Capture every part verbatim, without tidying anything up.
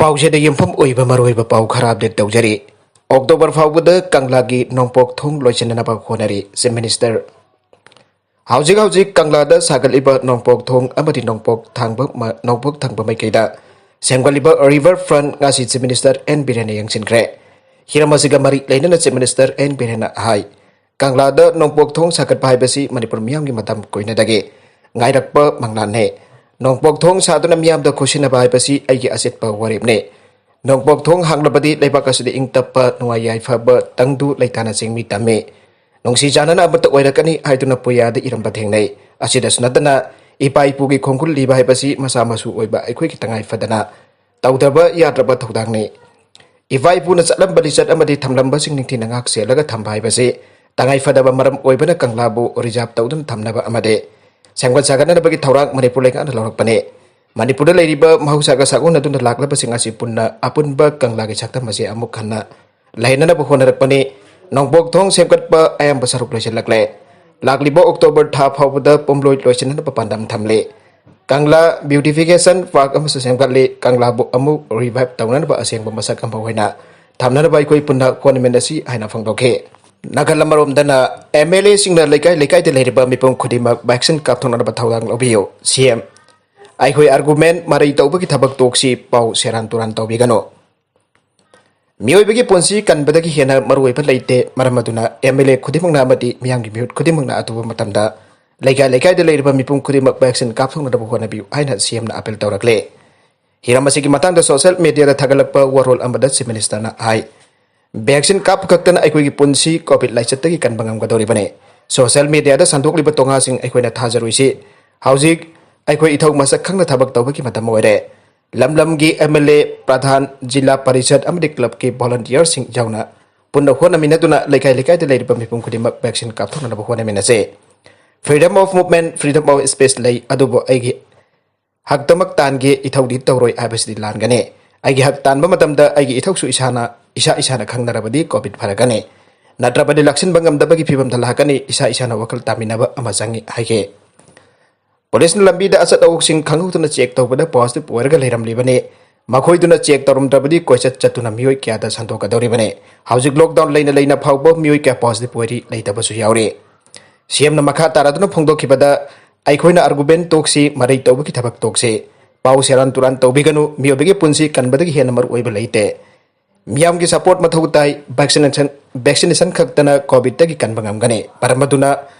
ꯄꯥꯎꯁꯤꯗ ꯌꯨꯝꯐꯝ ꯑꯣꯏꯕ ꯃꯔꯨꯑꯣꯏꯕ ꯄꯥꯎ ꯈꯔ ꯑꯞꯗꯦꯠ ꯇꯧꯖꯔꯤ꯫ ꯑꯣꯛꯇꯣꯕꯔ ꯐꯥꯎꯕꯗ ꯀꯪꯂꯥꯒꯤ ꯅꯣꯡꯄꯣꯛ ꯊꯣꯡ ꯂꯣꯏꯁꯤꯟꯅꯅꯕ ꯍꯣꯠꯅꯔꯤ ꯆꯤꯐ ꯃꯤꯅꯤꯁꯇꯔ꯫ ꯍꯧꯖꯤꯛ ꯍꯧꯖꯤꯛ ꯀꯪꯂꯥꯗ ꯁꯥꯒꯠꯂꯤꯕ ꯅꯣꯡꯄꯣꯛ ꯊꯣꯡ ꯑꯃꯗꯤ ꯅꯣꯡꯄꯣꯛ ꯊꯥꯡꯕ ꯃ-, ꯅꯣꯡꯄꯣꯛ ꯊꯪꯕ ꯃꯥꯏꯀꯩꯗ ꯁꯦꯝꯒꯠꯂꯤꯕ ꯔꯤꯚꯔ ꯐ꯭ꯔꯟꯠ ꯉꯁꯤ ꯆꯤꯐ ꯃꯤꯅꯤꯁꯇꯔ ꯑꯦꯟ ꯕꯤꯔꯦꯟꯅ ꯌꯦꯡꯁꯤꯟꯈ꯭ꯔꯦ꯫ ꯍꯤꯔꯝ ꯑꯁꯤꯒ ꯃꯔꯤ ꯂꯩꯅꯅ ꯆꯤꯐ ꯃꯤꯅꯤꯁꯇꯔ ꯑꯦꯟ ꯕꯤꯔꯦꯟꯅ ꯍꯥꯏ, ꯀꯪꯂꯥꯗ ꯅꯣꯡꯄꯣꯛ ꯊꯣꯡ ꯁꯥꯒꯠꯄ ꯍꯥꯏꯕꯁꯤ ꯃꯅꯤꯄꯨꯔ ꯃꯤꯌꯥꯝꯒꯤ ꯃꯇꯝ ꯀꯨꯏꯅꯗꯒꯤ ꯉꯥꯏꯔꯛꯄ ꯃꯪꯂꯥꯟꯅꯤ꯫ ꯅꯣꯡꯄꯣꯛ ꯊꯣꯡ ꯁꯥꯗꯨꯅ ꯃꯤꯌꯥꯝꯗ ꯈꯨꯠꯁꯤꯟꯅꯕ ꯍꯥꯏꯕꯁꯤ ꯑꯩꯒꯤ ꯑꯆꯦꯠꯄ ꯋꯥꯔꯦꯞꯅꯤ꯫ ꯅꯣꯡꯄꯣꯛ ꯊꯣꯡ ꯍꯥꯡꯂꯕꯗꯤ ꯂꯩꯕꯥꯛ ꯑꯁꯤꯗ ꯏꯪ ꯇꯞꯄ, ꯅꯨꯡꯉꯥꯏ ꯌꯥꯏꯐꯕ, ꯇꯪꯗꯨ ꯂꯩꯇꯥꯅ ꯆꯤꯡꯃꯤ ꯇꯝꯃꯤ꯫ ꯅꯨꯡꯁꯤ ꯆꯥꯟꯅꯅ ꯑꯃꯠꯇ ꯑꯣꯏꯔꯛꯀꯅꯤ ꯍꯥꯏꯗꯨꯅ ꯄꯨꯌꯥꯗ ꯏꯔꯝꯕ ꯊꯦꯡꯅꯩ꯫ ꯑꯁꯤꯗꯁꯨ ꯅꯠꯇꯅ, ꯏꯄꯥ ꯏꯄꯨꯒꯤ ꯈꯣꯡꯒꯨꯜ ꯂꯤꯕ ꯍꯥꯏꯕꯁꯤ ꯃꯁꯥ ꯃꯁꯨ ꯑꯣꯏꯕ ꯑꯩꯈꯣꯏꯒꯤ ꯇꯉꯥꯏ ꯐꯗꯅ ꯇꯧꯗꯕ ꯌꯥꯗ꯭ꯔꯕ ꯊꯧꯗꯥꯡꯅꯤ꯫ ꯏꯄꯥ ꯏꯄꯨꯅ ꯆꯠꯂꯝꯕ ꯂꯤꯆꯠ ꯑꯃꯗꯤ ꯊꯝꯂꯝꯕꯁꯤꯡ ꯅꯤꯡꯊꯤꯅ ꯉꯥꯛ ꯁꯦꯜꯂꯒ ꯊꯝꯕ ꯍꯥꯏꯕꯁꯤ ꯇꯉꯥꯏ ꯐꯗꯕ ꯃꯔꯝ ꯑꯣꯏꯕꯅ ꯀꯪꯂꯥꯕꯨ ꯔꯤꯖꯥꯕ ꯇꯧꯗꯨꯅ ꯊꯝꯅꯕ ꯑꯃꯗꯤ ꯁꯦꯝꯒꯠ ꯁꯥꯒꯠꯅꯅꯕꯒꯤ ꯊꯧꯔꯥꯡ ꯃꯅꯤꯄꯨꯔ ꯂꯩꯉꯥꯛꯅ ꯂꯧꯔꯛꯄꯅꯤ꯫ ꯃꯅꯤꯄꯨꯔꯗ ꯂꯩꯔꯤꯕ ꯃꯍꯧꯁꯥꯒ ꯁꯥꯒꯣꯟꯅꯗꯨꯅ ꯂꯥꯛꯂꯕꯁꯤꯡ ꯑꯁꯤ ꯄꯨꯟꯅ ꯑꯄꯨꯟꯕ ꯀꯪꯂꯥꯒꯤ ꯁꯛꯇꯝ ꯑꯁꯤ ꯑꯃꯨꯛ ꯍꯟꯅ ꯂꯩꯍꯟꯅꯅꯕ ꯍꯣꯠꯅꯔꯛꯄꯅꯤ꯫ ꯅꯣꯡꯄꯣꯛ ꯊꯣꯡ ꯁꯦꯝꯒꯠꯄ ꯑꯌꯥꯝꯕ ꯁꯔꯨꯛ ꯂꯣꯏꯁꯤꯜꯂꯛꯂꯦ꯫ ꯂꯥꯛꯂꯤꯕ ꯑꯣꯛꯇꯣꯕꯔ ꯊꯥ ꯐꯥꯎꯕꯗ ꯄꯨꯝꯂꯣꯏ ꯂꯣꯏꯁꯤꯟꯅꯅꯕ ꯄꯥꯟꯗꯝ ꯊꯝꯂꯤ꯫ ꯀꯪꯂꯥ ꯕ꯭ꯌꯨꯇꯤꯐꯤꯀꯦꯁꯟ ꯄꯥꯔꯛ ꯑꯃꯁꯨ ꯁꯦꯝꯒꯠꯂꯤ꯫ ꯀꯪꯂꯥꯕꯨ ꯑꯃꯨꯛ ꯔꯤꯚꯥꯏꯚ ꯇꯧꯅꯅꯕ ꯑꯁꯦꯡꯕ ꯃꯁꯛ ꯑꯃ ꯑꯣꯏꯅ ꯊꯝꯅꯅꯕ ꯑꯩꯈꯣꯏ ꯄꯨꯟꯅ ꯍꯣꯠꯅꯃꯤꯟꯅꯁꯤ ꯍꯥꯏꯅ ꯐꯣꯡꯗꯣꯛꯈꯤ꯫ ꯅꯥꯀꯜ ꯑꯃꯔꯣꯝꯗꯅ ꯑꯦꯝ ꯑꯦꯜ ꯑꯦꯁꯤꯡꯅ ꯂꯩꯀꯥꯏ ꯂꯩꯀꯥꯏꯗ ꯂꯩꯔꯤꯕ ꯃꯤꯄꯨꯝ ꯈꯨꯗꯤꯡꯃꯛ ꯚꯦꯛꯁꯤꯟ ꯀꯥꯞꯊꯣꯛꯅꯅꯕ ꯊꯧꯗꯥꯡ ꯂꯧꯕꯤꯌꯨ꯫ ꯁꯤ ꯑꯦꯝ, ꯑꯩꯈꯣꯏ ꯑꯥꯔꯒꯨꯃꯦꯟ ꯃꯔꯩ ꯇꯧꯕꯒꯤ ꯊꯕꯛ ꯇꯣꯛꯁꯤ, ꯄꯥꯎ ꯁꯦꯔꯥꯟ ꯇꯨꯔꯥꯟ ꯇꯧꯕꯤꯒꯅꯨ꯫ ꯃꯤꯑꯣꯏꯕꯒꯤ ꯄꯨꯟꯁꯤ ꯀꯟꯕꯗꯒꯤ ꯍꯦꯟꯅ ꯃꯔꯨꯑꯣꯏꯕ ꯂꯩꯇꯦ꯫ ꯃꯔꯝ ꯑꯗꯨꯅ ꯑꯦꯝ ꯑꯦꯜ ꯑꯦ ꯈꯨꯗꯤꯡꯃꯛꯅ ꯑꯃꯗꯤ ꯃꯤꯌꯥꯝꯒꯤ ꯃꯤꯍꯨꯠ ꯈꯨꯗꯤꯡꯃꯛꯅ ꯑꯊꯨꯕ ꯃꯇꯝꯗ ꯂꯩꯀꯥꯏ ꯂꯩꯀꯥꯏꯗ ꯂꯩꯔꯤꯕ ꯃꯤꯄꯨꯝ ꯈꯨꯗꯤꯡꯃꯛ ꯚꯦꯛꯁꯤꯟ ꯀꯥꯞꯊꯣꯛꯅꯅꯕ ꯍꯣꯠꯅꯕꯤꯌꯨ ꯍꯥꯏꯅ ꯁꯤ ꯑꯦꯝꯅ ꯑꯄꯤꯜ ꯇꯧꯔꯛꯂꯦ꯫ ꯍꯤꯔꯝ ꯑꯁꯤꯒꯤ ꯃꯇꯥꯡꯗ ꯁꯣꯁꯤꯌꯦꯜ ꯃꯤꯗꯤꯌꯥꯗ ꯊꯥꯒꯠꯂꯛꯄ ꯋꯥꯔꯣꯜ ꯑꯃꯗ ꯆꯤꯐ ꯃꯤꯅꯤꯁꯇꯔꯅ ꯍꯥꯏ, ꯚꯦꯛꯁꯤꯟ ꯀꯥꯞꯄ ꯈꯛꯇꯅ ꯑꯩꯈꯣꯏꯒꯤ ꯄꯨꯟꯁꯤ ꯀꯣꯚꯤꯗ ꯂꯥꯏꯆꯠꯇꯒꯤ ꯀꯟꯕ ꯉꯝꯒꯗꯧꯔꯤꯕꯅꯤ꯫ ꯁꯣꯁꯤꯌꯦꯜ ꯃꯤꯗꯤꯌꯥꯗ ꯁꯟꯗꯣꯛꯂꯤꯕ ꯇꯣꯉꯥꯁꯤꯡ ꯑꯩꯈꯣꯏꯅ ꯊꯥꯖꯔꯣꯏꯁꯤ꯫ ꯍꯧꯖꯤꯛ ꯑꯩꯈꯣꯏ ꯏꯊꯧ ꯃꯁꯛ ꯈꯪꯅ ꯊꯕꯛ ꯇꯧꯕꯒꯤ ꯃꯇꯝ ꯑꯣꯏꯔꯦ꯫ ꯂꯝ ꯂꯝꯒꯤ ꯑꯦꯝ ꯑꯦꯜ ꯑꯦ, ꯄ꯭ꯔꯙꯥꯟ, ꯖꯤꯂꯥ ꯄꯔꯤꯁꯠ ꯑꯃꯗꯤ ꯀ꯭ꯂꯕꯀꯤ ꯚꯣꯂꯟꯇꯤꯌꯔꯁꯤꯡ ꯌꯥꯎꯅ ꯄꯨꯟꯅ ꯍꯣꯠꯅꯃꯤꯟꯅꯗꯨꯅ ꯂꯩꯀꯥꯏ ꯂꯩꯀꯥꯏꯗ ꯂꯩꯔꯤꯕ ꯃꯤꯄꯨꯝ ꯈꯨꯗꯤꯡꯃꯛ vaccine ꯀꯥꯞꯊꯣꯛꯅꯅꯕ ꯍꯣꯠꯅꯃꯤꯟꯅꯁꯦ꯫ Freedom of movement, freedom of speech ꯂꯩ, ꯑꯗꯨꯕꯨ ꯑꯩꯒꯤ ꯍꯛꯇꯃꯛ ꯇꯥꯟꯒꯦ, ꯏꯊꯧꯗꯤ ꯇꯧꯔꯣꯏ ꯍꯥꯏꯕꯁꯤꯗꯤ ꯂꯥꯟꯒꯅꯤ꯫ ꯑꯩꯒꯤ ꯍꯛ ꯇꯥꯟꯕ ꯃꯇꯝꯗ ꯑꯩꯒꯤ ꯏꯊꯧꯁꯨ ꯏꯁꯥꯅ, ꯏꯁꯥ ꯏꯁꯥꯅ ꯈꯪꯅꯔꯕꯗꯤ ꯀꯣꯚꯤꯗ ꯐꯔꯒꯅꯤ꯫ ꯅꯠꯇ꯭ꯔꯕꯗꯤ ꯂꯥꯛꯁꯤꯟꯕ ꯉꯝꯗꯕꯒꯤ ꯐꯤꯕꯝꯗ ꯂꯥꯛꯀꯅꯤ꯫ ꯏꯁꯥ ꯏꯁꯥꯅ ꯋꯥꯈꯜ ꯇꯥꯃꯤꯟꯅꯕ ꯑꯃ ꯆꯪꯏ ꯍꯥꯏꯈꯤ꯫ ꯄꯨꯂꯤꯁꯅ ꯂꯝꯕꯤꯗ ꯑꯆꯠ ꯑꯋꯣꯛꯁꯤꯡ ꯈꯪꯍꯧꯗꯅ ꯆꯦꯛ ꯇꯧꯕꯗ ꯄꯣꯖꯤꯇꯤꯚ ꯑꯣꯏꯔꯒ ꯂꯩꯔꯝꯂꯤꯕꯅꯤ꯫ ꯃꯈꯣꯏꯗꯨꯅ ꯆꯦꯛ ꯇꯧꯔꯝꯗ꯭ꯔꯕꯗꯤ ꯀꯣꯏꯆꯠ ꯆꯠꯇꯨꯅ ꯃꯤꯑꯣꯏ ꯀꯌꯥꯗ ꯁꯟꯗꯣꯛꯀꯗꯧꯔꯤꯕꯅꯤ꯫ ꯍꯧꯖꯤꯛ ꯂꯣꯛꯗꯥꯎꯟ ꯂꯩꯅ ꯂꯩꯅ ꯐꯥꯎꯕ ꯃꯤꯑꯣꯏ ꯀꯌꯥ ꯄꯣꯖꯤꯇꯤꯚ ꯑꯣꯏꯔꯤ, ꯂꯩꯇꯕꯁꯨ ꯌꯥꯎꯔꯤ꯫ ꯁꯤꯑꯦꯝꯅ ꯃꯈꯥ ꯇꯥꯔꯗꯨꯅ ꯐꯣꯡꯗꯣꯛꯈꯤꯕꯗ, ꯑꯩꯈꯣꯏꯅ ꯑꯥꯔꯒꯨꯃꯦꯟ ꯇꯣꯛꯁꯤ, ꯃꯔꯩ ꯇꯧꯕꯒꯤ ꯊꯕꯛ ꯇꯣꯛꯁꯤ꯫ ꯄꯥꯎ ꯁꯦꯔꯥꯟ ꯇꯨꯔꯥꯟ ꯇꯧꯕꯤꯒꯅꯨ, ꯃꯤꯑꯣꯏꯕꯒꯤ ꯄꯨꯟꯁꯤ ꯀꯟꯕꯗꯒꯤ ꯍꯦꯟꯅ ꯃꯔꯨ ꯑꯣꯏꯕ ꯂꯩꯇꯦ꯫ ꯃꯤꯌꯥꯝꯒꯤ ꯁꯄꯣꯔꯠ ꯃꯊꯧ ꯇꯥꯏ꯫ ꯚꯦꯛꯁꯤꯅꯦꯁꯟ ꯚꯦꯛꯁꯤꯅꯦꯁꯟ ꯈꯛꯇꯅ ꯀꯣꯚꯤꯗꯇꯒꯤ ꯀꯟꯕ ꯉꯝꯒꯅꯤ꯫ ꯃꯔꯝ ꯑꯗꯨꯅ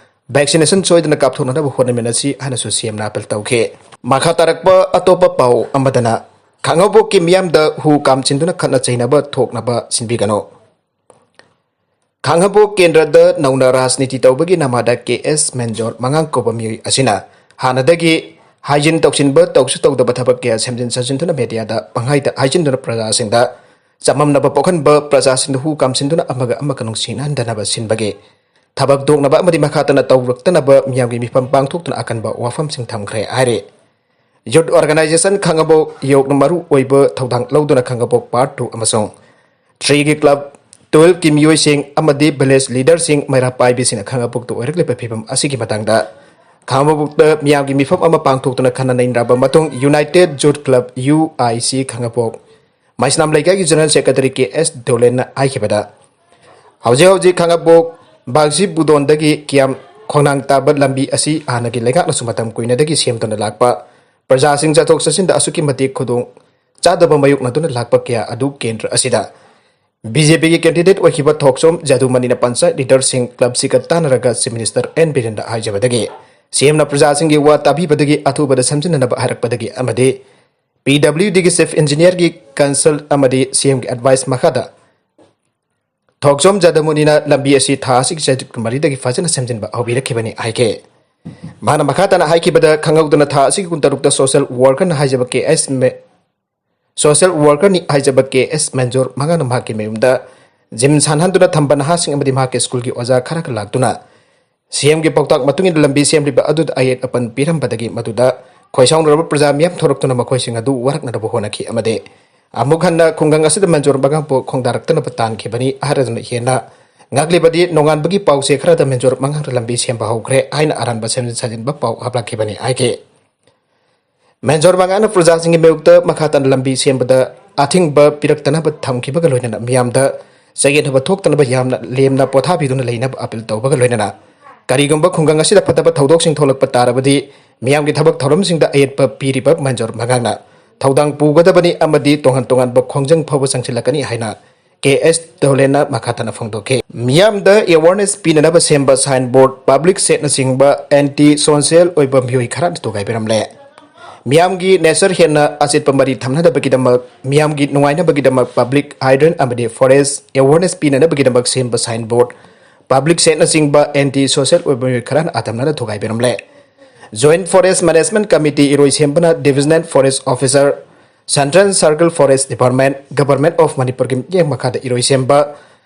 ꯚꯦꯛꯁꯤꯅꯦꯁꯟ ꯁꯣꯏꯗꯅ ꯀꯥꯞꯊꯣꯛꯅꯅꯕ ꯍꯣꯠꯅꯃꯤꯟꯅꯁꯤ ꯍꯥꯏꯅꯁꯨ ꯁꯤꯑꯦꯝꯅ ꯑꯄꯤꯜ ꯇꯧꯈꯤ꯫ ꯃꯈꯥ ꯇꯥꯔꯛꯄ ꯑꯇꯣꯞꯄ ꯄꯥꯎ ꯑꯃꯗꯅ, ꯈꯥꯡꯉꯕꯣꯛꯀꯤ ꯃꯤꯌꯥꯝꯗ ꯍꯨ ꯀꯥꯝꯁꯤꯟꯗꯨꯅ ꯈꯠꯅ ꯆꯩꯅꯕ ꯊꯣꯛꯅꯕ ꯁꯤꯟꯕꯤꯒꯅꯨ꯫ ꯈꯥꯡꯉꯕꯣꯛ ꯀꯦꯟꯗ꯭ꯔꯗ ꯅꯧꯅ ꯔꯥꯖꯅꯤꯇꯤ ꯇꯧꯕꯒꯤ ꯅꯃꯥꯗ ꯀꯦ ꯑꯦꯁ ꯃꯦꯟꯖꯣꯔ ꯃꯉꯥꯡ ꯀꯧꯕ ꯃꯤꯑꯣꯏ ꯑꯁꯤꯅ ꯍꯥꯟꯅꯗꯒꯤ ꯍꯥꯏꯖꯤꯟ ꯇꯧꯁꯤꯟꯕ, ꯇꯧꯁꯨ ꯇꯧꯗꯕ ꯊꯕꯛ ꯀꯌꯥ ꯁꯦꯝꯖꯤꯟ ꯁꯥꯖꯤꯟꯗꯨꯅ ꯃꯦꯗꯤꯌꯥꯗ ꯄꯪꯍꯥꯏꯗ ꯍꯥꯏꯖꯤꯟꯗꯨꯅ ꯄ꯭ꯔꯖꯥꯁꯤꯡꯗ ꯆꯃꯝꯅꯕ ꯄꯣꯛꯍꯟꯕ, ꯄ꯭ꯔꯖꯥꯁꯤꯡꯗ ꯍꯨ ꯀꯥꯝꯁꯤꯟꯗꯨꯅ ꯑꯃꯒ ꯑꯃꯒ ꯅꯨꯡꯁꯤꯅꯍꯟꯗꯅꯕ ꯁꯤꯟꯕꯒꯤ ꯊꯕꯛ ꯇꯣꯛꯅꯕ ꯑꯃꯗꯤ ꯃꯈꯥ ꯇꯥꯅ ꯇꯧꯔꯛꯇꯅꯕ ꯃꯤꯌꯥꯝꯒꯤ ꯃꯤꯐꯝ ꯄꯥꯡꯊꯣꯛꯇꯨꯅ ꯑꯀꯟꯕ ꯋꯥꯐꯝꯁꯤꯡ ꯊꯝꯈ꯭ꯔꯦ ꯍꯥꯏꯔꯤ꯫ ꯌꯨꯠ ꯑꯣꯔꯒꯅꯥꯏꯖꯦꯁꯟ ꯈꯥꯡꯉꯕꯣꯛ ꯌꯧꯅ ꯃꯔꯨ ꯑꯣꯏꯕ ꯊꯧꯗꯥꯡ ꯂꯧꯗꯨꯅ ꯈꯥꯡꯉꯕꯣꯛ ꯄꯥꯔꯠ ꯇꯨ ꯑꯃꯁꯨꯡ ꯊ꯭ꯔꯤꯒꯤ ꯀ꯭ꯂꯕ ꯇꯨꯋꯦꯜꯐꯀꯤ ꯃꯤꯑꯣꯏꯁꯤꯡ ꯑꯃꯗꯤ ꯚꯤꯂꯦꯖ ꯂꯤꯗꯔꯁꯤꯡ ꯃꯩꯔꯥ ꯄꯥꯏꯕꯤꯁꯤꯡꯅ ꯈꯥꯡꯉꯕꯣꯛꯇ ꯑꯣꯏꯔꯛꯂꯤꯕ ꯐꯤꯕꯝ ꯑꯁꯤꯒꯤ ꯃꯇꯥꯡꯗ ꯈꯥꯡꯉꯕꯣꯛꯇ ꯃꯤꯌꯥꯝꯒꯤ ꯃꯤꯐꯝ ꯑꯃ ꯄꯥꯡꯊꯣꯛꯇꯨꯅ ꯈꯟꯅ ꯅꯩꯅꯔꯕ ꯃꯇꯨꯡ, united youth club, U I C, Khangabok ꯃꯩꯁꯅꯥꯝ ꯂꯩꯀꯥꯏꯒꯤ ꯖꯦꯅꯔꯦꯜ ꯁꯦꯀ꯭ꯔꯦꯇꯔꯤ ꯀꯦ ꯑꯦꯁ ꯗꯣꯂꯦꯟꯅ ꯍꯥꯏꯈꯤꯕꯗ, ꯍꯧꯖꯤꯛ ꯍꯧꯖꯤꯛ ꯈꯥꯡꯉꯕꯣꯛ ꯕꯥꯒꯖꯤ ꯕꯨꯗꯣꯟꯗꯒꯤ ꯀꯤꯌꯥꯝ ꯈꯣꯡꯅꯥꯡ ꯇꯥꯕ ꯂꯝꯕꯤ ꯑꯁꯤ ꯍꯥꯟꯅꯒꯤ ꯂꯩꯉꯥꯛꯅꯁꯨ ꯃꯇꯝ ꯀꯨꯏꯅꯗꯒꯤ ꯁꯦꯝꯗꯨꯅ ꯂꯥꯛꯄ, ꯄ꯭ꯔꯖꯥꯁꯤꯡ ꯆꯠꯊꯣꯛ ꯆꯠꯁꯤꯟꯗ ꯑꯁꯨꯛꯀꯤ ꯃꯇꯤꯛ ꯈꯨꯗꯣꯡ ꯆꯥꯗꯕ ꯃꯥꯌꯣꯛꯅꯗꯨꯅ ꯂꯥꯛꯄ ꯀꯌꯥ ꯑꯗꯨ ꯀꯦꯟꯗ꯭ꯔ ꯑꯁꯤꯗ ꯕꯤ ꯖꯦ ꯄꯤꯒꯤ ꯀꯦꯟꯗꯤꯗꯦꯠ ꯑꯣꯏꯈꯤꯕ ꯊꯣꯛꯆꯣꯝ ꯖꯥꯗꯨꯃꯅꯤꯅ ꯄꯟꯆꯥꯌꯠ ꯂꯤꯗꯔꯁꯤꯡ, ꯀ꯭ꯂꯕꯁꯤꯒ ꯇꯥꯟꯅꯔꯒ ꯆꯤꯐ ꯃꯤꯅꯤꯁꯇꯔ ꯑꯦꯟ ꯕꯤꯔꯦꯟꯗ ꯍꯥꯏꯖꯕꯗꯒꯤ ꯁꯤꯑꯦꯝꯅ ꯄ꯭ꯔꯖꯥꯁꯤꯡꯒꯤ ꯋꯥ ꯇꯥꯕꯤꯕꯗꯒꯤ ꯑꯊꯨꯕꯗ ꯁꯦꯝꯖꯤꯟꯅꯅꯕ ꯍꯥꯏꯔꯛꯄꯗꯒꯤ ꯑꯃꯗꯤ ꯄꯤ ꯗꯕ꯭ꯂꯤꯎ ꯗꯤꯒꯤ ꯆꯤꯐ ꯏꯟꯖꯤꯅꯤꯌꯔꯒꯤ ꯀꯟꯁꯜ ꯑꯃꯗꯤ ꯁꯤꯑꯦꯝꯒꯤ ꯑꯦꯗꯚꯥꯏꯁ ꯃꯈꯥꯗ ꯊꯣꯛꯆꯣꯝ ꯖꯥꯗꯃꯨꯅꯤꯅ ꯂꯝꯕꯤ ꯑꯁꯤ ꯊꯥ ꯑꯁꯤꯒꯤ ꯆꯩꯇ꯭ꯔ ꯀꯨꯟꯃꯔꯤꯗꯒꯤ ꯐꯖꯅ ꯁꯦꯝꯖꯤꯟꯕ ꯍꯧꯕꯤꯔꯛꯈꯤꯕꯅꯤ ꯍꯥꯏꯈꯤ꯫ ꯃꯥꯅ ꯃꯈꯥ ꯇꯥꯅ ꯍꯥꯏꯈꯤꯕꯗ, ꯈꯪꯍꯧꯗꯅ ꯊꯥ ꯑꯁꯤꯒꯤ ꯀꯨꯟꯇꯔꯨꯛꯇ ꯁꯣꯁꯦꯜ ꯋꯥꯔꯀꯔꯅ ꯍꯥꯏꯖꯕ ꯀꯦ ꯑꯦꯁ ꯃꯦ-, ꯁꯣꯁꯦꯜ ꯋꯥꯔꯀꯔꯅꯤ ꯍꯥꯏꯖꯕ ꯀꯦ ꯑꯦꯁ ꯃꯦꯟꯖꯣꯔ ꯃꯉꯥꯅ ꯃꯍꯥꯛꯀꯤ ꯃꯌꯨꯝꯗ ꯖꯤꯝ ꯁꯥꯟꯅꯍꯟꯗꯨꯅ ꯊꯝꯕ ꯅꯍꯥꯁꯤꯡ ꯑꯃꯗꯤ ꯃꯍꯥꯛꯀꯤ ꯁ꯭ꯀꯨꯜꯒꯤ ꯑꯣꯖꯥ ꯈꯔꯒ ꯂꯥꯛꯇꯨꯅ ꯁꯤꯑꯦꯝꯒꯤ ꯄꯥꯎꯇꯥꯛ ꯃꯇꯨꯡ ꯏꯟꯅ ꯂꯝꯕꯤ ꯁꯦꯝꯂꯤꯕ ꯑꯗꯨꯗ ꯑꯌꯦꯠ ꯑꯄꯟ ꯄꯤꯔꯝꯕꯗꯒꯤ ꯃꯗꯨꯗ ꯈꯣꯏꯁꯥꯎꯅꯔꯕ ꯄ꯭ꯔꯖꯥ ꯃꯤꯌꯥꯝ ꯊꯣꯔꯛꯇꯨꯅ ꯃꯈꯣꯏꯁꯤꯡ ꯑꯗꯨ ꯋꯥꯔꯛꯅꯅꯕ ꯍꯣꯠꯅꯈꯤ ꯑꯃꯗꯤ ꯑꯃꯨꯛ ꯍꯟꯅ ꯈꯨꯡꯒꯪ ꯑꯁꯤꯗ ꯃꯦꯟꯖꯣꯔ ꯃꯉꯥꯡꯄꯨ ꯈꯣꯡꯗꯥꯔꯛꯇꯅꯕ ꯇꯥꯟꯈꯤꯕꯅꯤ ꯍꯥꯏꯔꯗꯨꯅ ꯍꯦꯟꯅ ꯉꯥꯛꯂꯤꯕꯗꯤ ꯅꯣꯡꯉꯥꯟꯕꯒꯤ ꯄꯥꯎꯆꯦ ꯈꯔꯗ ꯃꯦꯟꯖꯣꯔ ꯃꯉꯥꯡꯗ ꯂꯝꯕꯤ ꯁꯦꯝꯕ ꯍꯧꯈ꯭ꯔꯦ ꯍꯥꯏꯅ ꯑꯔꯥꯟꯕ ꯁꯦꯝꯖꯤꯟ ꯁꯥꯖꯤꯟꯕ ꯄꯥꯎ ꯍꯥꯞꯂꯛꯈꯤꯕꯅꯤ ꯍꯥꯏꯈꯤ꯫ ꯃꯦꯟꯖꯣꯔ ꯃꯉꯥꯅ ꯄ꯭ꯔꯖꯥꯁꯤꯡꯒꯤ ꯃꯥꯌꯣꯛꯇ ꯃꯈꯥ ꯇꯥꯅ ꯂꯝꯕꯤ ꯁꯦꯝꯕꯗ ꯑꯊꯤꯡꯕ ꯄꯤꯔꯛꯇꯅꯕ ꯊꯝꯈꯤꯕꯒ ꯂꯣꯏꯅꯅ ꯃꯤꯌꯥꯝꯗ ꯆꯌꯦꯠꯅꯕ ꯊꯣꯛꯇꯅꯕ ꯌꯥꯝꯅ ꯂꯦꯝꯅ ꯄꯣꯊꯥꯕꯤꯗꯨꯅ ꯂꯩꯅꯕ ꯑꯥꯄꯤꯜ ꯇꯧꯕꯒ ꯂꯣꯏꯅꯅ ꯀꯔꯤꯒꯨꯝꯕ ꯈꯨꯡꯒꯪ ꯑꯁꯤꯗ ꯐꯠꯇꯕ ꯊꯧꯗꯣꯛꯁꯤꯡ ꯊꯣꯛꯂꯛꯄ ꯇꯥꯔꯕꯗꯤ ꯃꯤꯌꯥꯝꯒꯤ ꯊꯕꯛ ꯊꯧꯔꯝꯁꯤꯡꯗ ꯑꯌꯦꯠꯄ ꯄꯤꯔꯤꯕ ꯃꯦꯟꯖꯣꯔ ꯃꯉꯥꯅ ꯊꯧꯗꯥꯡ ꯄꯨꯒꯗꯕꯅꯤ ꯑꯃꯗꯤ ꯇꯣꯉꯥꯟ ꯇꯣꯉꯥꯟꯕ ꯈꯣꯡꯖꯪ ꯐꯥꯎꯕ ꯆꯪꯁꯤꯜꯂꯛꯀꯅꯤ ꯍꯥꯏꯅ ꯀꯦ ꯑꯦꯁ ꯗꯣꯂꯦꯟꯅ ꯃꯈꯥ ꯇꯥꯅ ꯐꯣꯡꯗꯣꯛꯈꯤ꯫ ꯃꯤꯌꯥꯝꯗ ꯑꯦꯋꯥꯔꯅꯦꯁ ꯄꯤꯅꯅꯕ ꯁꯦꯝꯕ ꯁꯥꯏꯟ ꯕꯣꯔꯗ, ꯄꯕ꯭ꯂꯤꯛ ꯁꯦꯠꯅꯆꯤꯡꯕ ꯑꯦꯟꯇꯤ ꯁꯣꯁꯤꯌꯦꯜ ꯑꯣꯏꯕ ꯃꯤꯑꯣꯏ ꯈꯔꯅ ꯊꯨꯒꯥꯏꯕꯤꯔꯝꯂꯦ꯫ ꯃꯤꯌꯥꯝꯒꯤ ꯅꯦꯆꯔ ꯍꯦꯟꯅ ꯑꯆꯦꯠꯄ ꯃꯔꯤ ꯊꯝꯅꯅꯕꯒꯤꯗꯃꯛ, ꯃꯤꯌꯥꯝꯒꯤ ꯅꯨꯡꯉꯥꯏꯅꯕꯒꯤꯗꯃꯛ ꯄꯕ꯭ꯂꯤꯛ ꯍꯥꯏꯗ꯭ꯔꯦꯟ ꯑꯃꯗꯤ ꯐꯣꯔꯦꯁ ꯑꯦꯋꯥꯔꯅꯦꯁ ꯄꯤꯅꯅꯕꯒꯤꯗꯃꯛ ꯁꯦꯝꯕ ꯁꯥꯏꯟ ꯕꯣꯔꯗ, ꯄꯕ꯭ꯂꯤꯛ ꯁꯦꯠꯅꯆꯤꯡꯕ ꯑꯦꯟꯇꯤ ꯁꯣꯁꯤꯌꯦꯜ ꯑꯣꯏꯕ ꯃꯤꯑꯣꯏ ꯈꯔꯅ ꯑꯇꯝꯅꯅ ꯊꯨꯒꯥꯏꯕꯤꯔꯝꯂꯦ꯫ ꯖꯣꯏꯟꯠ ꯐꯣꯔꯦꯁ꯭ꯠ ꯃꯦꯅꯦꯖꯃꯦꯟꯠ ꯀꯃꯤꯇꯤ ꯏꯔꯣꯏꯁꯦꯝꯕꯅ divisional forest officer, central circle forest department, government of ꯃꯅꯤꯄꯨꯔꯒꯤ ꯃꯤꯠꯌꯦꯡ ꯃꯈꯥꯗ ꯏꯔꯣꯏꯁꯦꯝꯕ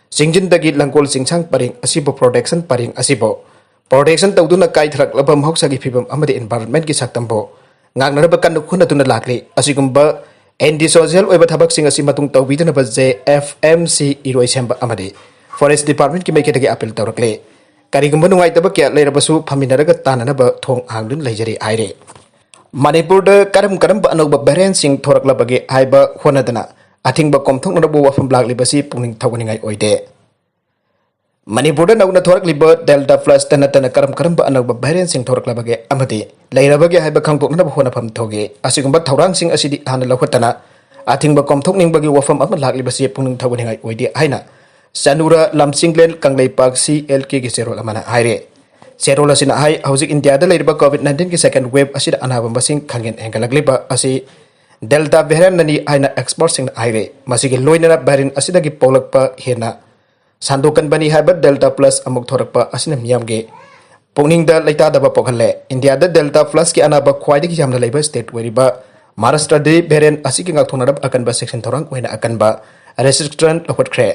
ꯆꯤꯡꯖꯤꯟꯗꯒꯤ ꯂꯪꯒꯣꯜ ꯆꯤꯡꯁꯥꯡ ꯄꯔꯦꯡ ꯑꯁꯤꯕꯨ ꯄ꯭ꯔꯣꯇꯦꯛꯁꯟ ꯄꯔꯦꯡ ꯑꯁꯤꯕꯨ ꯄ꯭ꯔꯣꯇꯦꯛꯁꯟ ꯇꯧꯗꯨꯅ ꯀꯥꯏꯊꯔꯛꯂꯕ ꯃꯍꯧꯁꯥꯒꯤ ꯐꯤꯕꯝ ꯑꯃꯗꯤ ꯏꯟꯚꯥꯏꯔꯟꯃꯦꯟꯠꯀꯤ ꯁꯛꯇꯝꯕꯨ ꯉꯥꯛꯅꯅꯕ ꯀꯟꯅ ꯍꯣꯠꯅꯗꯨꯅ ꯂꯥꯛꯂꯤ꯫ ꯑꯁꯤꯒꯨꯝꯕ ꯑꯦꯟꯇꯤ ꯁꯣꯁꯤꯌꯦꯜ ꯑꯣꯏꯕ ꯊꯕꯛꯁꯤꯡ ꯑꯁꯤ ꯃꯇꯨꯡ ꯇꯧꯕꯤꯗꯅꯕ ꯖꯦ ꯑꯦꯐ ꯑꯦꯝ ꯁꯤ ꯏꯔꯣꯏꯁꯦꯝꯕ ꯑꯃꯗꯤ ꯐꯣꯔꯦꯁ꯭ꯠ ꯗꯤꯄꯥꯔꯠꯃꯦꯟꯠꯀꯤ ꯃꯥꯏꯀꯩꯗꯒꯤ ꯑꯥꯄꯤꯜ ꯇꯧꯔꯛꯂꯤ꯫ ꯀꯔꯤꯒꯨꯝꯕ ꯅꯨꯡꯉꯥꯏꯇꯕ ꯀꯌꯥ ꯂꯩꯔꯕꯁꯨ ꯐꯝꯃꯤꯟꯅꯔꯒ ꯇꯥꯟꯅꯅꯕ ꯊꯣꯡ ꯍꯥꯡꯗꯨꯅ ꯂꯩꯖꯔꯤ ꯍꯥꯏꯔꯤ꯫ ꯃꯅꯤꯄꯨꯔꯗ ꯀꯔꯝ ꯀꯔꯝꯕ ꯑꯅꯧꯕ ꯚꯦꯔꯤꯌꯦꯟꯠꯁꯤꯡ ꯊꯣꯔꯛꯂꯕꯒꯦ ꯍꯥꯏꯕ ꯍꯣꯠꯅꯗꯅ ꯑꯊꯤꯡꯕ ꯀꯣꯝꯊꯣꯛꯅꯅꯕ ꯋꯥꯐꯝ ꯂꯥꯛꯂꯤꯕꯁꯤ ꯄꯨꯛꯅꯤꯡ ꯊꯧꯒꯠꯅꯤꯡꯉꯥꯏ ꯑꯣꯏꯗꯦ꯫ ꯃꯅꯤꯄꯨꯔꯗ ꯅꯧꯅ ꯊꯣꯔꯛꯂꯤꯕ ꯗꯦꯜꯇꯥ ꯄ꯭ꯂꯁꯇ ꯅꯠꯇꯅ ꯀꯔꯝ ꯀꯔꯝꯕ ꯑꯅꯧꯕ ꯚꯦꯔꯤꯌꯦꯟꯠꯁꯤꯡ ꯊꯣꯔꯛꯂꯕꯒꯦ ꯑꯃꯗꯤ ꯂꯩꯔꯕꯒꯦ ꯍꯥꯏꯕ ꯈꯪꯗꯣꯛꯅꯅꯕ ꯍꯣꯠꯅꯐꯝ ꯊꯣꯛꯏ꯫ ꯑꯁꯤꯒꯨꯝꯕ ꯊꯧꯔꯥꯡꯁꯤꯡ ꯑꯁꯤꯗꯤ ꯍꯥꯟꯅ ꯂꯧꯈꯠꯇꯅ ꯑꯊꯤꯡꯕ ꯀꯣꯝꯊꯣꯛꯅꯤꯡꯕꯒꯤ ꯋꯥꯐꯝ ꯑꯃ ꯂꯥꯛꯂꯤꯕꯁꯤ ꯄꯨꯛꯅꯤꯡ ꯊꯧꯒꯠꯅꯤꯡꯉꯥꯏ ꯑꯣꯏꯗꯦ ꯍꯥꯏꯅ ꯆꯅꯨꯔꯥ ꯂꯝꯖꯤꯡꯂꯦꯟ ꯀꯪꯂꯩꯄꯥꯛ ꯁꯤ ꯑꯦꯜ ꯀꯦꯒꯤ ꯆꯦꯔꯣꯜ ꯑꯃꯅ ꯍꯥꯏꯔꯤ꯫ ꯆꯦꯔꯣꯜ ꯑꯁꯤꯅ ꯍꯥꯏ, ꯍꯧꯖꯤꯛ ꯏꯟꯗꯤꯌꯥꯗ ꯂꯩꯔꯤꯕ ꯀꯣꯚꯤꯗ ꯅꯥꯏꯟꯇꯤꯟꯒꯤ ꯁꯦꯀꯦꯟꯗ ꯋꯦꯕ ꯑꯁꯤꯗ ꯑꯅꯥꯕ ꯃꯁꯤꯡ ꯈꯪꯍꯦꯟ ꯍꯦꯟꯒꯠꯂꯛꯂꯤꯕ ꯑꯁꯤ ꯗꯦꯜꯇꯥ ꯚꯦꯔꯤꯌꯦꯟꯠꯅꯅꯤ ꯍꯥꯏꯅ ꯑꯦꯛꯁꯄꯔꯠꯁꯤꯡꯅ ꯍꯥꯏꯔꯤ꯫ ꯃꯁꯤꯒꯤ ꯂꯣꯏꯅꯅ ꯚꯦꯔꯤꯌꯦꯟꯠ ꯑꯁꯤꯗꯒꯤ ꯄꯣꯛꯂꯛꯄ ꯍꯦꯟꯅ ꯁꯟꯗꯣꯛꯀꯟꯕꯅꯤ ꯍꯥꯏꯕ ꯗꯦꯜꯇꯥ ꯄ꯭ꯂꯁ ꯑꯃꯨꯛ ꯊꯣꯔꯛꯄ ꯑꯁꯤꯅ ꯃꯤꯌꯥꯝꯒꯤ ꯄꯨꯛꯅꯤꯡꯗ ꯂꯩꯇꯥꯗꯕ ꯄꯣꯛꯍꯜꯂꯦ꯫ ꯏꯟꯗꯤꯌꯥꯗ ꯗꯦꯜꯇꯥ ꯄ꯭ꯂꯁꯀꯤ ꯑꯅꯥꯕ ꯈ꯭ꯋꯥꯏꯗꯒꯤ ꯌꯥꯝꯅ ꯂꯩꯕ ꯁ꯭ꯇꯦꯠ ꯑꯣꯏꯔꯤꯕ ꯃꯍꯥꯔꯥꯁꯇ꯭ꯔꯗꯤ ꯚꯦꯔꯤꯌꯦꯟꯠ ꯑꯁꯤꯒꯤ ꯉꯥꯛꯊꯣꯛꯅꯅꯕ ꯑꯀꯟꯕ ꯆꯦꯛꯁꯤꯟ ꯊꯧꯔꯥꯡ ꯑꯣꯏꯅ ꯑꯀꯟꯕ ꯔꯦꯁꯇ꯭ꯔꯤꯛꯁꯟ ꯂꯧꯈꯠꯈ꯭ꯔꯦ꯫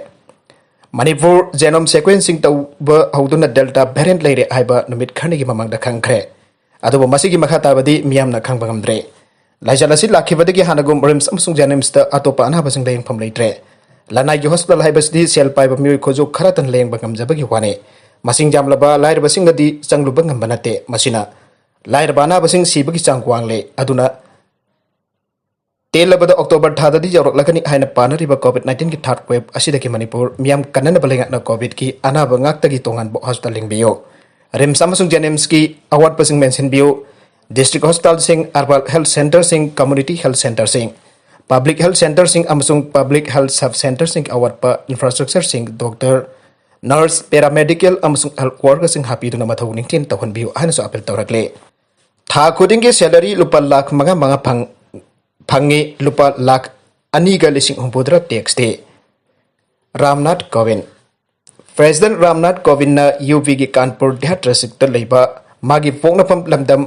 ꯃꯅꯤꯄꯨꯔ ꯖꯦꯅꯣꯝ ꯁꯦꯀ꯭ꯋꯦꯟꯁꯤꯡ ꯇꯧꯕ ꯍꯧꯗꯨꯅ ꯗꯦꯜꯇꯥ ꯚꯦꯔꯤꯌꯦꯟꯠ ꯂꯩꯔꯦ ꯍꯥꯏꯕ ꯅꯨꯃꯤꯠ ꯈꯔꯅꯤꯒꯤ ꯃꯃꯥꯡꯗ ꯈꯪꯈ꯭ꯔꯦ꯫ ꯑꯗꯨꯕꯨ ꯃꯁꯤꯒꯤ ꯃꯈꯥ ꯇꯥꯕꯗꯤ ꯃꯤꯌꯥꯝꯅ ꯈꯪꯕ ꯉꯝꯗ꯭ꯔꯦ꯫ ꯂꯥꯏꯆꯠ ꯑꯁꯤ ꯂꯥꯛꯈꯤꯕꯗꯒꯤ ꯍꯥꯟꯅꯒꯨꯝ ꯔꯤꯝꯁ ꯑꯃꯁꯨꯡ ꯖꯦꯅꯤꯝꯁꯇ ꯑꯇꯣꯞꯄ ꯑꯅꯥꯕꯁꯤꯡ ꯂꯥꯌꯦꯡꯐꯝ ꯂꯩꯇ꯭ꯔꯦ꯫ ꯂꯅꯥꯏꯒꯤ ꯍꯣꯁꯄꯤꯇꯥꯜ ꯍꯥꯏꯕꯁꯤꯗꯤ ꯁꯦꯜ ꯄꯥꯏꯕ ꯃꯤꯑꯣꯏ ꯈꯨꯠꯁꯨ ꯈꯔꯇꯅ ꯂꯥꯌꯦꯡꯕ ꯉꯝꯖꯕꯒꯤ ꯋꯥꯅꯤ꯫ ꯃꯁꯤꯡ ꯌꯥꯝꯂꯕ ꯂꯥꯏꯔꯕꯁꯤꯡꯅꯗꯤ ꯆꯪꯂꯨꯕ ꯉꯝꯕ ꯅꯠꯇꯦ꯫ ꯃꯁꯤꯅ ꯂꯥꯏꯔꯕ ꯑꯅꯥꯕꯁꯤꯡ ꯁꯤꯕꯒꯤ ꯆꯥꯡ ꯋꯥꯡꯂꯦ꯫ ꯑꯗꯨꯅ ꯇꯦꯜꯂꯕꯗ ꯑꯣꯛꯇꯣꯕꯔ ꯊꯥꯗꯗꯤ ꯌꯧꯔꯛꯂꯒꯅꯤ ꯍꯥꯏꯅ ꯄꯥꯅꯔꯤꯕ COVID nineteen ꯒꯤ third wave ꯑꯁꯤꯗꯒꯤ ꯃꯅꯤꯄꯨꯔ ꯃꯤꯌꯥꯝ ꯀꯟꯅꯅꯕ ꯂꯩꯉꯥꯛꯅ COVID ꯀꯤ ꯑꯅꯥꯕ ꯉꯥꯛꯇꯒꯤ ꯇꯣꯉꯥꯟꯕ hospital ꯂꯤꯡꯕꯤꯌꯨ꯫ RIMS ꯑꯃꯁꯨꯡ JNIMS ꯀꯤ ꯑꯋꯥꯠꯄꯁꯤꯡ ꯃꯦꯟꯁꯤꯟꯕꯤꯌꯨ꯫ District hospital ꯁꯤꯡ, urban health centre ꯁꯤꯡ, community health centre ꯁꯤꯡ, public health centre ꯁꯤꯡ ꯑꯃꯁꯨꯡ public health sub centre ꯁꯤꯡꯒꯤ ꯑꯋꯥꯠꯄ infrastructure ꯁꯤꯡ, doctor, nurse, paramedical ꯑꯃꯁꯨꯡ health worker ꯁꯤꯡ ꯍꯥꯞꯄꯤꯗꯨꯅ ꯃꯊꯧ ꯅꯤꯡꯊꯤꯅ ꯇꯧꯍꯟꯕꯤꯌꯨ ꯍꯥꯏꯅꯁꯨ appeal ꯇꯧꯔꯛꯂꯤ꯫ ꯊꯥ ꯈꯨꯗꯤꯡꯒꯤ salary ꯂꯨꯄꯥ ꯂꯥꯈ ꯃꯉꯥ ꯃꯉꯥ ꯐꯪ-, ꯐꯪꯉꯤ, ꯂꯨꯄꯥ ꯂꯥꯈ ꯑꯅꯤꯒ ꯂꯤꯁꯤꯡ ꯍꯨꯝꯐꯨꯇꯔꯥ tax ꯊꯤ꯫ ꯔꯥꯝꯅꯥꯊ ꯀꯣꯕꯤꯟꯗ꯫ President ꯔꯥꯝꯅꯥꯊ ꯀꯣꯕꯤꯟꯗꯅ UP ꯒꯤ ꯀꯥꯟꯄꯨꯔ ꯗꯤꯍꯥꯠ district ꯇ ꯂꯩꯕ ꯃꯥꯒꯤ ꯄꯣꯛꯅꯐꯝ ꯂꯝꯗꯝ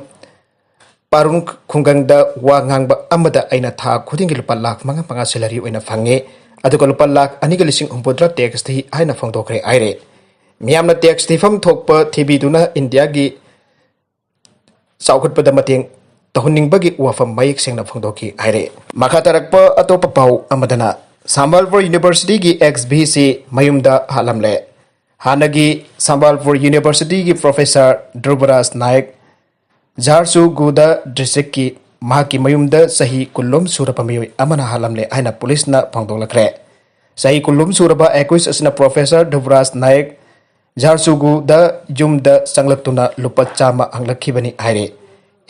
ꯄꯥꯔꯨꯡ ꯈꯨꯡꯒꯪꯗ ꯋꯥ ꯉꯥꯡꯕ ꯑꯃꯗ ꯑꯩꯅ ꯊꯥ ꯈꯨꯗꯤꯡꯒꯤ ꯂꯨꯄꯥ ꯂꯥꯈ ꯃꯉꯥ ꯃꯉꯥ salary ꯑꯣꯏꯅ ꯐꯪꯉꯤ, ꯑꯗꯨꯒ ꯂꯨꯄꯥ ꯂꯥꯈ ꯑꯅꯤꯒ ꯂꯤꯁꯤꯡ ꯍꯨꯝꯐꯨꯇꯔꯥ tax ꯊꯤ ꯍꯥꯏꯅ ꯐꯣꯡꯗꯣꯛꯈ꯭ꯔꯦ ꯍꯥꯏꯔꯦ꯫ ꯃꯤꯌꯥꯝꯅ tax ꯊꯤꯐꯝ ꯊꯣꯛꯄ ꯊꯤꯕꯤꯗꯨꯅ ꯏꯟꯗꯤꯌꯥꯒꯤ ꯆꯥꯎꯈꯠꯄꯗ ꯃꯇꯦꯡ ꯇꯧꯍꯟꯅꯤꯡꯕꯒꯤ ꯋꯥꯐꯝ ꯃꯌꯦꯛ ꯁꯦꯡꯅ ꯐꯣꯡꯗꯣꯛꯈꯤ ꯍꯥꯏꯔꯦ꯫ ꯃꯈꯥ ꯇꯥꯔꯛꯄ ꯑꯇꯣꯞꯄ ꯄꯥꯎ ꯑꯃꯗꯅ, ꯁꯝꯕꯜꯄꯨꯔ University ꯒꯤ ex VC ꯃꯌꯨꯝꯗ ꯍꯥꯠꯂꯝꯂꯦ꯫ ꯍꯥꯟꯅꯒꯤ ꯁꯝꯕꯜꯄꯨꯔ University ꯒꯤ professor ꯙ꯭ꯔꯨꯕꯔꯥꯖ ꯅꯥꯌꯛ ꯖꯥꯔꯁꯨꯒꯨꯗꯥ district ꯀꯤ ꯃꯍꯥꯛꯀꯤ ꯃꯌꯨꯝꯗ ꯆꯍꯤ ꯀꯨꯟꯂꯣꯝ ꯁꯨꯔꯕ ꯃꯤꯑꯣꯏ ꯑꯃꯅ ꯍꯥꯠꯂꯝꯂꯦ ꯍꯥꯏꯅ ꯄꯨꯂꯤꯁꯅ ꯐꯣꯡꯗꯣꯛꯂꯛꯈ꯭ꯔꯦ꯫ ꯆꯍꯤ ꯀꯨꯟꯂꯣꯝ ꯁꯨꯔꯕ accused ꯑꯁꯤꯅ professor ꯙ꯭ꯔꯨꯕꯔꯥꯖ ꯅꯥꯌꯛ ꯖꯥꯔꯁꯨꯒꯨꯗꯥ ꯌꯨꯝꯗ ꯆꯪꯂꯛꯇꯨꯅ ꯂꯨꯄꯥ ꯆꯥꯝꯃ ꯍꯪꯂꯛꯈꯤꯕꯅꯤ ꯍꯥꯏꯔꯦ꯫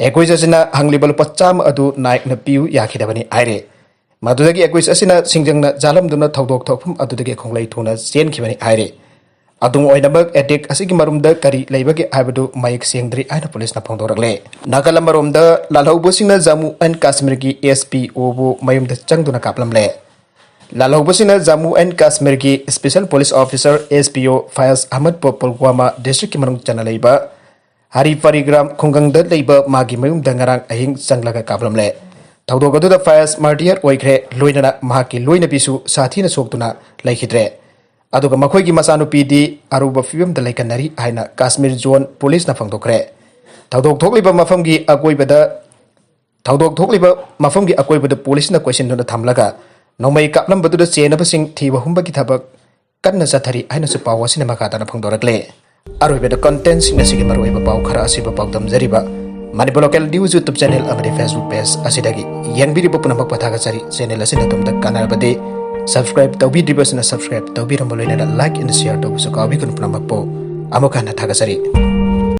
Accused ꯑꯁꯤꯅ ꯍꯪꯂꯤꯕ ꯂꯨꯄꯥ ꯆꯥꯝꯃ ꯑꯗꯨ ꯅꯥꯌꯛꯅ ꯄꯤꯌꯨ ꯌꯥꯈꯤꯗꯕꯅꯤ ꯍꯥꯏꯔꯦ꯫ ꯃꯗꯨꯗꯒꯤ accused ꯑꯁꯤꯅ ꯁꯤꯡꯖꯪꯅ ꯖꯥꯂꯝꯗꯨꯅ ꯊꯧꯗꯣꯛ ꯊꯣꯛꯐꯝ ꯑꯗꯨꯗꯒꯤ ꯈꯣꯡꯂꯩ ꯊꯨꯅ ꯆꯦꯟꯈꯤꯕꯅꯤ ꯍꯥꯏꯔꯦ꯫ ꯑꯗꯨꯝ ꯑꯣꯏꯅꯃꯛ, attack ꯑꯁꯤꯒꯤ ꯃꯔꯨꯝꯗ ꯀꯔꯤ ꯂꯩꯕꯒꯦ ꯍꯥꯏꯕꯗꯨ ꯃꯌꯦꯛ ꯁꯦꯡꯗ꯭ꯔꯤ ꯍꯥꯏꯅ ꯄꯨꯂꯤꯁꯅ ꯐꯣꯡꯗꯣꯔꯛꯂꯦ꯫ ꯅꯥꯀꯜ ꯑꯃꯔꯣꯝꯗ, ꯂꯥꯜꯍꯧꯕꯁꯤꯡꯅ ꯖꯝꯃꯨ ꯑꯦꯟ ꯀꯥꯁꯃꯤꯔꯒꯤ SPO ꯕꯨ ꯃꯌꯨꯝꯗ ꯆꯪꯗꯨꯅ ꯀꯥꯞꯂꯝꯂꯦ꯫ ꯂꯥꯜꯍꯧꯕꯁꯤꯡꯅ ꯖꯝꯃꯨ ꯑꯦꯟ ꯀꯥꯁꯃꯤꯔꯒꯤ special police officer, SPO, Fayaz ꯑꯍꯃꯗꯄꯨ ꯄꯨꯜꯋꯥꯃꯥ district ꯀꯤ ꯃꯅꯨꯡ ꯆꯟꯅ ꯂꯩꯕ ꯍꯔꯤꯄꯔꯤꯒ꯭ꯔꯥꯝ ꯈꯨꯡꯒꯪꯗ ꯂꯩꯕ ꯃꯥꯒꯤ ꯃꯌꯨꯝꯗ ꯉꯔꯥꯡ ꯑꯍꯤꯡ ꯆꯪꯂꯒ ꯀꯥꯞꯂꯝꯂꯦ꯫ ꯊꯧꯗꯣꯛ ꯑꯗꯨꯗ ꯐꯌꯥꯖ murder ꯑꯣꯏꯈ꯭ꯔꯦ, ꯂꯣꯏꯅꯅ ꯃꯍꯥꯛꯀꯤ ꯂꯣꯏꯅꯕꯤꯁꯨ ꯁꯥꯊꯤꯅ ꯁꯣꯛꯇꯨꯅ ꯂꯩꯈꯤꯗ꯭ꯔꯦ꯫ ꯑꯗꯨꯒ ꯃꯈꯣꯏꯒꯤ ꯃꯆꯥꯅꯨꯄꯤꯗꯤ ꯑꯔꯨꯕ ꯐꯤꯕꯝꯗ ꯂꯩꯀꯟꯅꯔꯤ ꯍꯥꯏꯅ ꯀꯥꯁꯃꯤꯔ ꯖꯣꯟ ꯄꯨꯂꯤꯁꯅ ꯐꯣꯡꯗꯣꯛꯈ꯭ꯔꯦ꯫ ꯊꯧꯗꯣꯛ ꯊꯣꯛꯂꯤꯕ ꯃꯐꯝꯒꯤ ꯑꯀꯣꯏꯕꯗ, ꯊꯧꯗꯣꯛ ꯊꯣꯛꯂꯤꯕ ꯃꯐꯝꯒꯤ ꯑꯀꯣꯏꯕꯗ ꯄꯨꯂꯤꯁꯅ ꯀꯣꯏꯁꯤꯟꯗꯨꯅ ꯊꯝꯂꯒ ꯅꯣꯡꯃꯩ ꯀꯥꯞꯂꯝꯕꯗꯨꯗ ꯆꯦꯟꯅꯕꯁꯤꯡ ꯊꯤꯕ ꯍꯨꯝꯕꯒꯤ ꯊꯕꯛ ꯀꯟꯅ ꯆꯠꯊꯔꯤ ꯍꯥꯏꯅꯁꯨ ꯄꯥꯎ ꯑꯁꯤꯅ ꯃꯈꯥ ꯇꯥꯅ ꯐꯣꯡꯗꯣꯔꯛꯂꯦ꯫ ꯑꯔꯣꯏꯕꯗ content ꯁꯤꯡ ꯑꯁꯤꯒꯤ ꯃꯔꯨꯑꯣꯏꯕ ꯄꯥꯎ ꯈꯔ ꯑꯁꯤꯕꯨ ꯄꯥꯎꯗꯝꯖꯔꯤꯕ Manipur Local News YouTube channel ꯑꯃꯗꯤ Facebook page ꯑꯁꯤꯗꯒꯤ ꯌꯦꯡꯕꯤꯔꯤꯕ ꯄꯨꯝꯅꯃꯛꯄꯨ ꯊꯥꯒꯠꯆꯔꯤ꯫ Channel ꯑꯁꯤꯅ ꯑꯗꯣꯝꯗ ꯀꯥꯟꯅꯔꯕꯗꯤ subscribe ꯇꯧꯕꯤꯗ꯭ꯔꯤꯕꯁꯤꯅ subscribe ꯇꯧꯕꯤꯔꯝꯕ ꯂꯣꯏꯅꯅ like and share ꯇꯧꯕꯁꯨ ꯀꯥꯎꯕꯤꯒꯅꯨ꯫ ꯄꯨꯝꯅꯃꯛꯄꯨ ꯑꯃꯨꯛ ꯍꯟꯅ ꯊꯥꯒꯠꯆꯔꯤ꯫